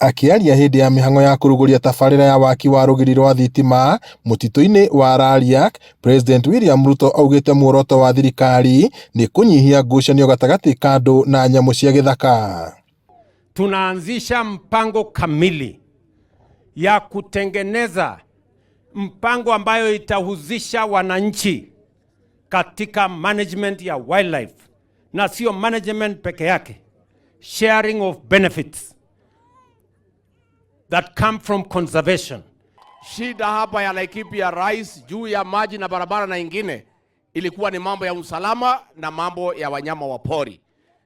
Akĩaria hĩndĩ ya mĩhang'o ya kũrugũria tabarĩra ya waki wa rũgiri rwa thitima mũtitũ-inĩ wa Rariak, President William Ruto augĩte muoroto wa thirikari nĩ kũnyihia ngucanio gatagatĩ ka andũ na nyamũ cia gĩthaka. Tunaanzisha mpango kamili ya kutengeneza mpango ambayo itahusisha wananchi katika management ya wildlife, na sio management peke yake, sharing of benefits that come from conservation. Shida hapa ya Laikipia, rais, juu ya maji na barabara na ingine ilikuwa ni mambo ya usalama na mambo ya wanyama wa pori.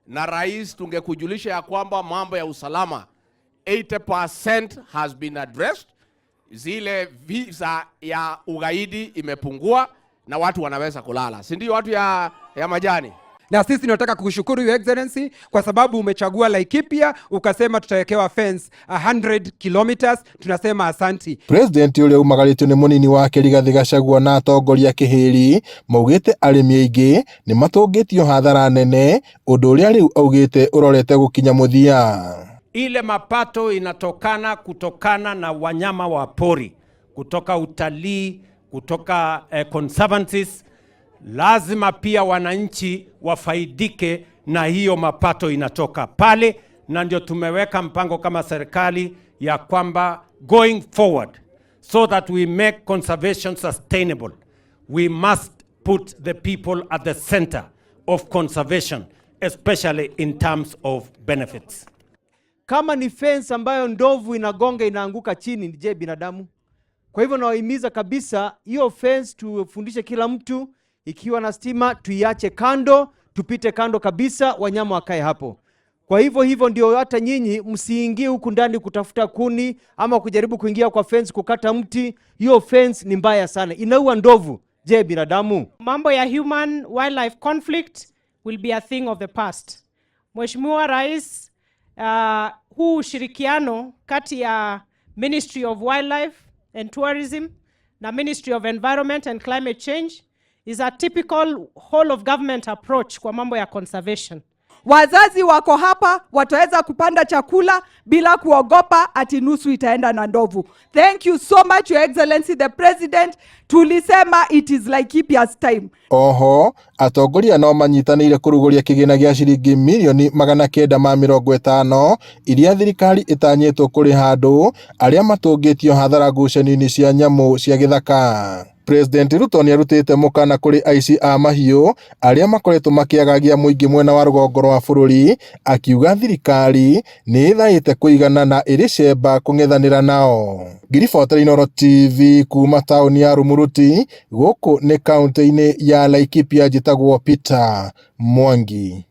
Na rais, tungekujulisha ya kwamba mambo ya usalama 80% has been addressed. Zile visa ya ugaidi imepungua na watu wanaweza kulala, si ndio? Watu ya majani. Na sisi tunataka kukushukuru, Your Excellency, kwa sababu umechagua Laikipia ukasema tutawekewa fence 100 kilometers. Tunasema asanti. President ũrĩa umagarĩtio nĩ mũnini wake Rigathĩ Gachagua na atongoria kĩhĩri maugĩte arĩmi aingĩ nĩ matũngĩtio hathara nene, ũndũ ũrĩa rĩu augĩte ũrorete gũkinya mũthia. Ile mapato inatokana kutokana na wanyama wa pori, kutoka utalii, kutoka conservancies, lazima pia wananchi wafaidike na hiyo mapato inatoka pale, na ndio tumeweka mpango kama serikali ya kwamba going forward, so that we make conservation sustainable, we must put the people at the center of conservation, especially in terms of benefits. Kama ni fence ambayo ndovu inagonga inaanguka chini, je, binadamu? Kwa hivyo nawahimiza kabisa, hiyo fence tufundishe kila mtu, ikiwa na stima tuiache kando, tupite kando kabisa, wanyama wakae hapo. Kwa hivyo hivyo ndio hata nyinyi msiingie huku ndani kutafuta kuni ama kujaribu kuingia kwa fence kukata mti. Hiyo fence ni mbaya sana, inaua ndovu. Je, binadamu? Mambo ya human wildlife conflict will be a thing of the past. Mheshimiwa Rais, huu ushirikiano kati ya Ministry of Wildlife and Tourism na Ministry of Environment and Climate Change is a typical whole of government approach kwa mambo ya conservation. Wazazi wako hapa, wataweza kupanda chakula bila kuogopa ati nusu itaenda na ndovu. Thank you so much, Your Excellency the President. Tulisema it is Laikipia's time. Oho atongoria no manyitanĩire kũrugũria kĩgĩna gĩa ciringi mirioni 950 iria thirikari ĩtanyĩtwo kũrĩha andũ arĩa matũngĩtio hathara ngucanio-inĩ cia nyamũ cia gĩthaka. President Ruto nĩarutĩte mũkana kũrĩ aici a mahiũ arĩa makoretwo makĩagagia mũingĩ mwena wa rũgongo rwa bũrũri, akiuga thirikari nĩ ĩthaĩte kũigana na ĩrĩ cemba kũng'ethanĩra nao. Ngiribota Inooro TV kuma taũni ya Rumuruti gũkũ nĩ kaunti-inĩ ya Laikipia, njĩtagwo Peter Mwangi.